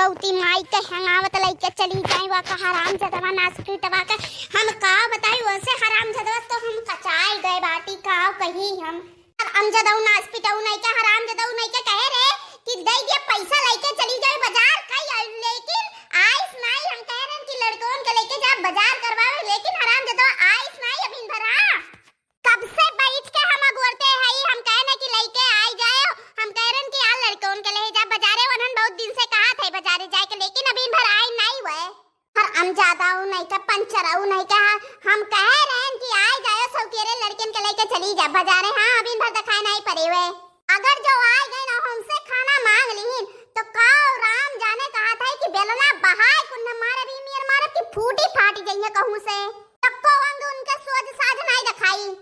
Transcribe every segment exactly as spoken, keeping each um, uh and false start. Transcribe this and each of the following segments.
पौती माई के हंगावत लइके चली जाई, वा का हराम जदवा नास पीटवा के। हम का बताई, वैसे हराम जदवा तो हम कचाई गए बाटी, का कही हम। अब हम जदऊ नास पिटऊ नहीं के, हराम जदऊ नहीं के कहे रहे कि दे दिया पैसा लइके चली जाए बाजार, कई आई, लेकिन आइस नहीं। हम कहे रहे कि लड़कन के लेके जा बाजार करवावे, लेकिन हराम जदवा आइस नहीं अभी भरा। कब से बैठ के हम अगोरते हई, हम कहे ना कि लइके आई जाए, हम कह रहे कि यार लड़कन के ले जा बाजारे, वनन बहुत दिन से कहा थे बाजारे जाए के, लेकिन अभी भर आई नहीं हुए। हराम जदऊ नहीं का, पंचरऊ नहीं का, हम कह रहे कि आई जाए सौकेरे लड़कन के लेके चली जा बाजारे। हाँ, अभी भर दिखाई नहीं पड़े हुए। अगर जो आई गए ना हमसे खाना मांग लीन तो का राम जाने कहा था कि बेलना बहाए कुन्न मारे भी मेर मारे कि फूटी फाटी जइहे कहूँ से। तक्को अंग उनके सोच साझ नहीं दिखाई।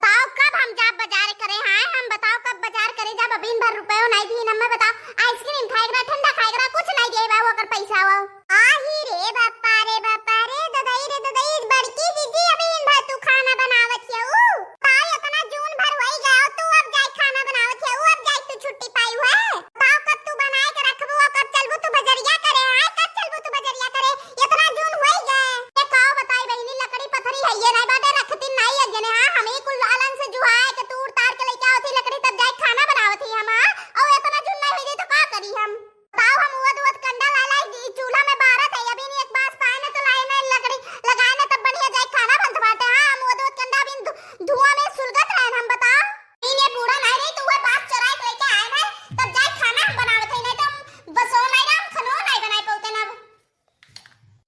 बताओ कब हम जाब बाजार करे, हाँ हम बताओ कब बाजार करे जाब, अबीन भर रुपयो नहीं दी हमें। बताओ आइसक्रीम खाए करा, ठंडा खाए करा, कुछ नहीं दे बा ओकर पैसा वो। आही रे बापा रे बापा रे ददई रे ददई, बड़की दीदी अबीन भर तू खाना बनावत हऊ। ताई इतना जून भर होई गया तू अब जाए खाना बनावत हऊ, अब जाए तू छुट्टी पाई हुए। बताओ कब तू बनाए के रखबू और कब चलबू तू बजरिया करे, हाँ कब चलबू तू बजरिया करे, इतना जून होई गए। ये काओ बताई बहिनी, लकड़ी पथरी है ये नहीं बाटे, रखती नहीं है जने। हाँ, हम ही कुल लालन से जुहाए के तूर तार के लेके आवत ही लकड़ी, तब जाए खाना बनावत ही हम। हाँ, और इतना जून नहीं हुई तो का करी हम? बताओ, हम उवद उवद कंडा ला लाई, ई चूल्हा में बारत है, अभी नहीं एक बास पाए ना तो लाए ना लकड़ी लगाए ना, तब बढ़िया जाए खाना बनत बाटे। हाँ, हम उवद उवद कंडा अभी धु-, धुआं में सुलगत रहे हम। बताओ, इन्हें बूढ़ा नहीं रही तो वह बास चुराए के लेके आए ना, तब जाए खाना हम बनावत है, नहीं तो हम बसो नहीं रहा, हम खनो नहीं बनाए पाते ना।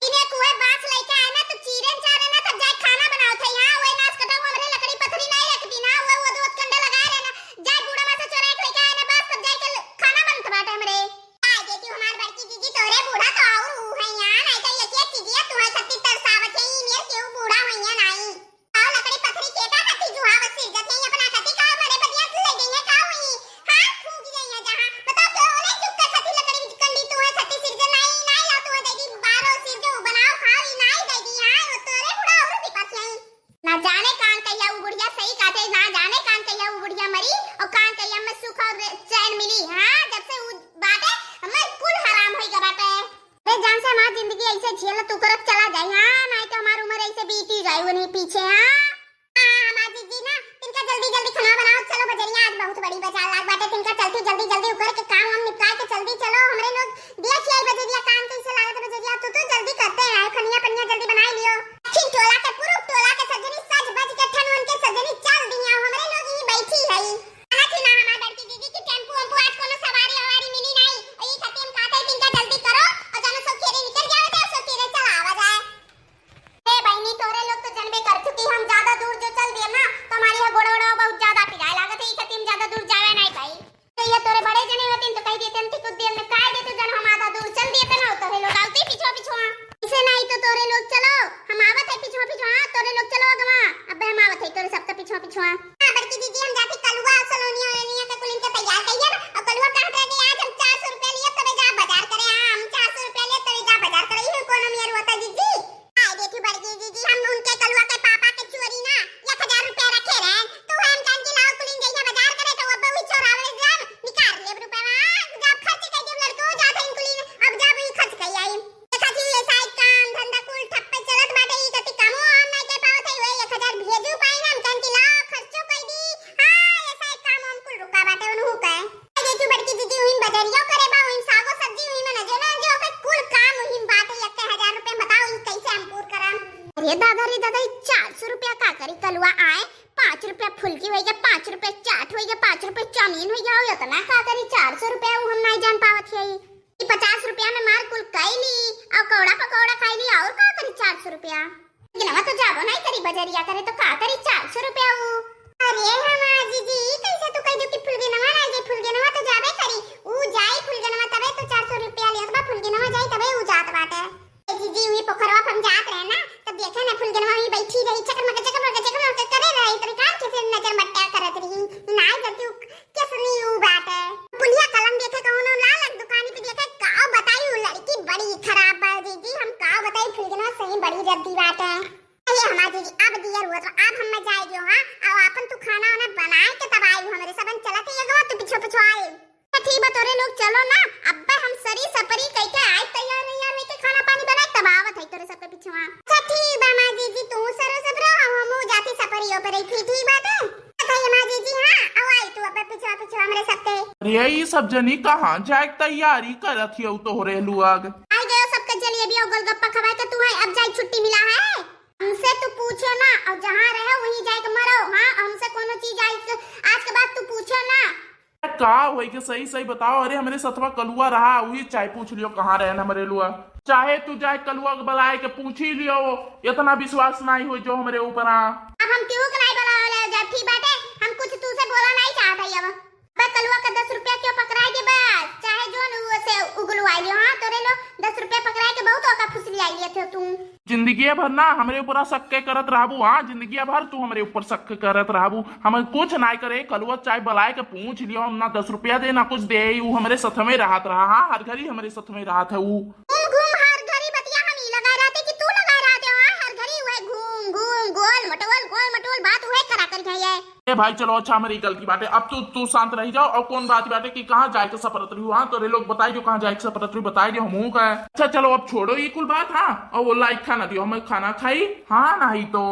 इन्हें कुए बांस लइके आए ना, तो चीरे न चारे ना, तब जाए खाना बनावत है। हाँ, वही नास कटाऊ हमरे लकड़ी पथरी नहीं रख दी ना, वह वो दूध कंडा लगा रहे ना, जाए बूढ़ा माँ से चोराए के लेके आए ना, बस तब जाए के ल-, खाना बनत बाटे हमरे। आए देखी हमार बड़की दीदी, तोरे बूढ़ा तो और ऊ है यहाँ, नहीं तो ये क्या चीजिया तुम्हारे खातिर तरसावत है, ई मेर केहू बूढ़ा हुई है नहीं। आओ लकड़ी पथरी केका खातिर जुहावत सिरजत है, अपना खातिर का मरे बदिया ले गई है, का हुई? हाथ फूक गई है जहाँ। बताओ, क्यों नहीं चुप कर खातिर लकड़ी कंडी तू है खातिर सिरजत नहीं, नहीं ला तू है दे दी, बारो सिरजो बनाओ, खाओ, ई नहीं दे दी, हाँ, वो तोरे बुढ़ा और विपत नहीं। ना जाने कान कहिया वो बुढ़िया सही कहते, ना जाने कान कहिया वो बुढ़िया मरी, और कान कहिया में सुख और चैन मिली। हाँ, जब से वो बाटे, हमें कुल हराम होई गया बाटे। अरे जान से हमार जिंदगी ऐसे झेलत उकरत चला जाए, हाँ, नहीं तो हमार उम्र ऐसे बीती जाए उन्हीं पीछे, हाँ। हाँ, हमार जीजी ना, तिनका जल्दी जल्दी खाना बनाओ, चलो बजरिया आज बहुत बड़ी बाजार लाग बाटे, तिनका चलती जल्दी जल्दी उकर के काम हम निपटा के जल्दी चलो, हमरे लोग दिया खियाई बजरिया, काम कैसे लागत बजरिया, तू तो जल्दी करते हैं, खनिया पनिया जल्दी बनाई लियो। दक्षिण टोला के, पूरब टोला के सजनी सज बज के ठनवन के सजनी चल दिया, हमरे लोग यहीं बैठी है। खाना थी ना हमार बड़की दीदी की टेम्पू वेम्पू आज कोनो सवारी अवारी मिली नहीं। ई खातिर हम कहते हैं कि इनका जल्दी करो और जानो सब केरे निकल जावे जाए, सब केरे चला आवा जाए। ए बहिनी, तोरे लोग तो जनबे कर चुकी, हम ज्यादा दूर जो चल दिए ना तो हमारी यह गोड़ वोड़ बहुत ज्यादा पिराए लागत है। ई खातिर हम ज्यादा दूर जावे नहीं पाई। तो ये तोरे बड़े जने होते तो कह देते हैं कि कुछ देर में काहे देते जन हम आधा दूर चल दिए थे ना, तोरे लोग आवते पिछुआ पिछुआ। इसे नहीं तो तोरे लोग चलो, हम आवत है पिछुआ पिछुआ, हाँ, तोरे लोग चलो अगवा, अब हम आवत है तोरे सबका पिछुआ पिछुआ। हाँ, बड़की दीदी, हम जाते कलुआ और सलोनिया ओलोनिया के कुल इनके तैयार करिए ना। और कलुआ कहत रहे कि आज हम चार सौ रुपया लिए, तबे जा बाजार करे। हाँ, हम चार सौ रुपया लिए, तबे जा बाजार करे। इहे कोनो मेर होता दीदी। आए देखी बड़की दीदी, हम उनके कलुआ के पापा के चोरी ना एक हजार रुपया रखे रहे। तो हम कहन कि लाओ कुल इन जइया बाजार करे, तो अब वही चोरावे जाम, निकाल लेब रुपया। हाँ, जब खर्च कर देब लड़को, जा थे इन कुल इन, अब जब ही खर्च कर आई। देखा जी, ऐसा ही काम धंधा कुल ठप्पे चलत बाटे, ई कति कामो हम नहीं कर पावत है, वही एक हजार भेजू पाई ना, हम कहन कि लाओ खर्चो कर दी। हाँ, ऐसा ही काम हम कुल रुका बाटे, उनहु का। ये तू बड़की दीदी, उहिन बजरियो करे बा, उहिन सागो सब्जी, उहिन में नजो ना जो, ओकर कुल काम उहिन बाटे, एक हजार रुपया बताओ, ई कैसे हम पूर करम? अरे दादा रे दादा, ई चार सौ रुपया का करी कलुआ आए, पाँच रुपया फुलकी होई गया, पाँच रुपया चाट होई गया, पाँच रुपया चाउमीन होई गया, इतना का करी चार सौ रुपया, उ हम नहीं जान पावत है। ई पचास रुपया में मार कुल कैली और कौड़ा पकौड़ा खाई ली और का करी चार सौ रुपया। फुलगनवा तो जाबो नहीं करी बजरिया करे तो का करी चार सौ रुपया उ। अरे हमार जीजी, ई कैसे तू कह दो कि फुलगनवा ना जे फुलगनवा तो जाबे करी, उ जाई फुलगनवा तबे तो चार सौ रुपया लेत बा, फुलगनवा जाई तबे उ जात बाटे। ए जीजी, उही पोखरवा पर हम जात रहे ना, तब देखे ना फुलगनवा उही बैठी रही, चकमक चकमक चकमक करे रही, तरी का कैसे नजर मट्टा करत रही, ना जल्दी कैसनी ऊ बाटे। पुलिया कलम देखे कौनो लालक दुकानी पे देखे, का बताई ऊ लड़की बड़ी खराब बा दीदी, हम का बताई फुलगनवा सही बड़ी रद्दी बाटे। अरे हमार दीदी, अब दियर हुआ तो अब हम मैं जाए दियो, हाँ, अब आपन तू खाना वाना अरे, ई सब जनी कहाँ जाए के तैयारी करत हियौ तोहरे लोग? आइ गयो सबके जलेबी और गोलगप्पा खवाए के, तू है अब जाए छुट्टी मिला है। हमसे तू पूछो ना, और जहाँ रहे वहीं जाए के मरो। हाँ, हमसे कोनो चीज आज, आज के बाद तू पूछो ना। का होई के सही सही बताओ। अरे, हमरे सथवा कलुआ रहा, वही चाहे पूछ लियो कहाँ रहे हमरे लोग। चाहे तू जाए कलुआ के बुलाए के पूछ ही लियो, इतना विश्वास नहीं हो जो हमरे ऊपर आ। अब हम केहू के नहीं बुलावे जाब, ठीक बाटे? हम कुछ तू से बोला नहीं चाहत है अब। बे कलुआ के दस रुपया क्यों पकड़ाए के बस, चाहे जो न वो से उगलू आई लियो। हाँ, तोरे लो दस रुपया पकड़ाए के बहुत ओका फुसली आई लिए थे तू। जिंदगिया भर ना हमरे ऊपर शक के करत रहबू। हाँ, जिंदगिया भर तू हमरे ऊपर शक करत रहबू। हम कुछ नाय करे, कलुआ चाहे बुलाए के पूछ लियो, हम ना दस रुपया दे ना कुछ दे, ऊ हमरे साथ में रहत रहा। हाँ, हर घड़ी हमरे साथ में रहत है ऊ। घूम घूम हर घड़ी बतिया हम ही लगाए रहते कि तू लगाए रहते हो। हाँ, हर घड़ी वह घूम घूम गोल मटोल, गोल मटोल बात वह करा कर गई है। ए भाई, चलो, अच्छा, हमारी गलती बाटे। अब तू, तू शांत रही जाओ। और कौन बात बाटे कि कहाँ जाए के सपरत रही हो? हाँ, तोरे लोग बताई जो कहाँ जाए के सपरत रही, बताई जो हमहू का। अच्छा, चलो, अब छोड़ो ये कुल बात। हाँ, और वो लाइक खाना दियो, हमें खाना खाई। हाँ, नहीं तो।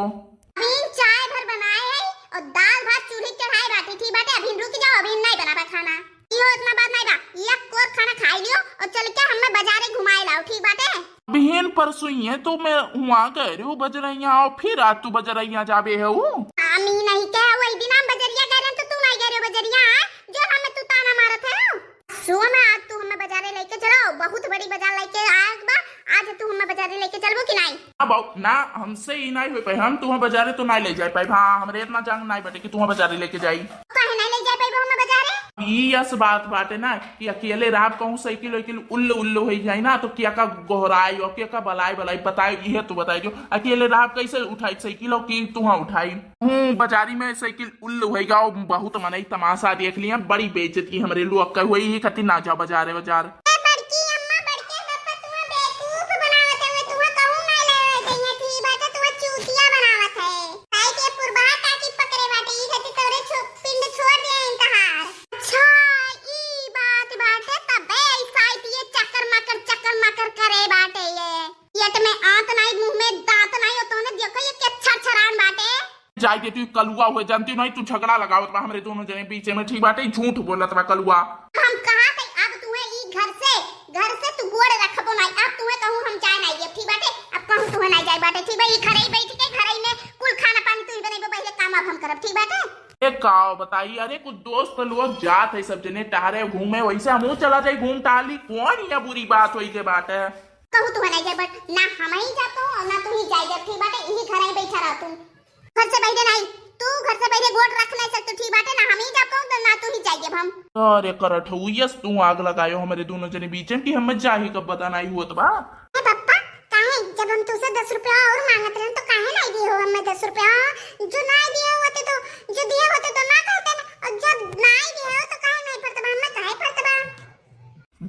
अभी चाय भर बनाए है और दाल भात चूल्ही चढ़ाए बाटे, ठीक बाटे? अभी रुक जाओ, अभी नहीं बनाबा खाना। इहो इतना बात नहीं बा, एक कोर खाना खाई लियो और चल के हमें बाजारे घुमाए लाओ, ठीक बाटे? बिहेन परसों ये तो मैं हुआ गए रहे हो बजरैया, और फिर आज तू बजरैया जाबे है वो। हम ही नहीं कहे, वही दिन हम बजरिया गए रहे तो तू नहीं गए रहे हो बजरिया, हाँ? जो हमें तू ताना मारत है। सुबह में आज तू हमें बाजारे लेके चलो, बहुत बड़ी बाजार लेके आए बा, आज तू हमें बाजारे लेके चलबो कि नहीं? अब ना, हमसे ही नहीं हो पाए, हम तुम्हें बाजारे तो नहीं ले जाए पाए। हाँ, हमरे इतना जांग नहीं बटे कि तुम्हें बाजारे लेके जाई। काहे नहीं ले जाए पाए हमें बाजारे? ई यस बात बाटे ना कि अकेले रात कहूँ साइकिल वाइकिल उल्ल उल्ल हो जाए ना, तो क्या का गोहराई और क्या का बलाई बलाई बताए, इहे तो बताए जो अकेले रात कैसे उठाई साइकिल और कि तुहा उठाई। हूँ, बाजारी में साइकिल उल्ल होइगा और बहुत मनई तमाशा देख लिया, बड़ी बेइज्जत की हमरे लोग का हुई, ही खातिर ना जाओ बाजारे बाजार। ए बड़की अम्मा, बड़के पापा, तुहा बेवकूफ बनावत हवे, तुहा कहूँ ना ले जाइए, ठीक बाटे, तुहा चूतिया बनावत है। काहे के पुरबा टाकी पकड़े बाटे, ई खातिर तोरे छो-, पिंड छोड़ दिया इनतहार। अच्छा, ई बात बाटे, तबे ऐसा आई ये चक्कर मकर, चक्कर मकर करे बाटे ये। पेट में आंत नाई, मुंह में दांत नाई, और तोने देखो ये के छरछरान बाटे। जाए के तू कलुआ हुए, जानती नहीं तू झगड़ा लगावत बा हमरे दोनों जने बीचे में, ठीक बाटे? झूठ बोलत बा कलुआ। हम कहा थे अब तुहे ई घर से, घर से तू गोड़ रखबो नाई, अब तुहे कहूँ हम जाए नाई देब, ठीक बाटे? अब कहूँ तुहे नाई जाए बाटे, ठीक बा? ई घरे ही बैठ के घरे ही में कुल खाना पानी तू ही बनेबो, पहले काम अब हम करब, ठीक बाटे? ए काव बताई, अरे कुछ दोस्त लोग जात है सब जने टहरे घूमे, वैसे हमहू चला जाई घूम टहली, कौन ये बुरी बात होई के बाटे? कहूँ तू नहीं जाए, but ना हम ही जातो और ना तू ही जाए जब, ठीक बाटे? यही घर ही बैठा रह तू। घर से बाहरे नहीं, तू घर से बाहरे गोड़ रख नहीं सकतो, ठीक बाटे? ना हम ही जातो तो ना तू ही जाए जब हम। अरे करत हो, यस तू आग लगायो हमरे दोनों जने बीच में कि हमें जाही कब पता नहीं हुआ तो बा। ए पप्पा, काहे जब हम तुझसे दस रुपया और मांगत रहे तो काहे नहीं दिए हो हमें दस रुपया? जो नहीं दिए होते तो, जो दिए होते तो ना कहते ना, और जब नहीं दिए हो तो काहे नहीं पड़ते बा, हमें काहे पड़ते बा?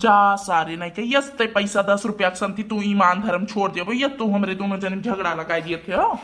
जा सारे नहीं कहियस ते पैसा दस रुपया के संती तू ईमान धर्म छोड़ देबो, ये तू हमरे दोनों जने में झगड़ा लगाए दिए थे हो।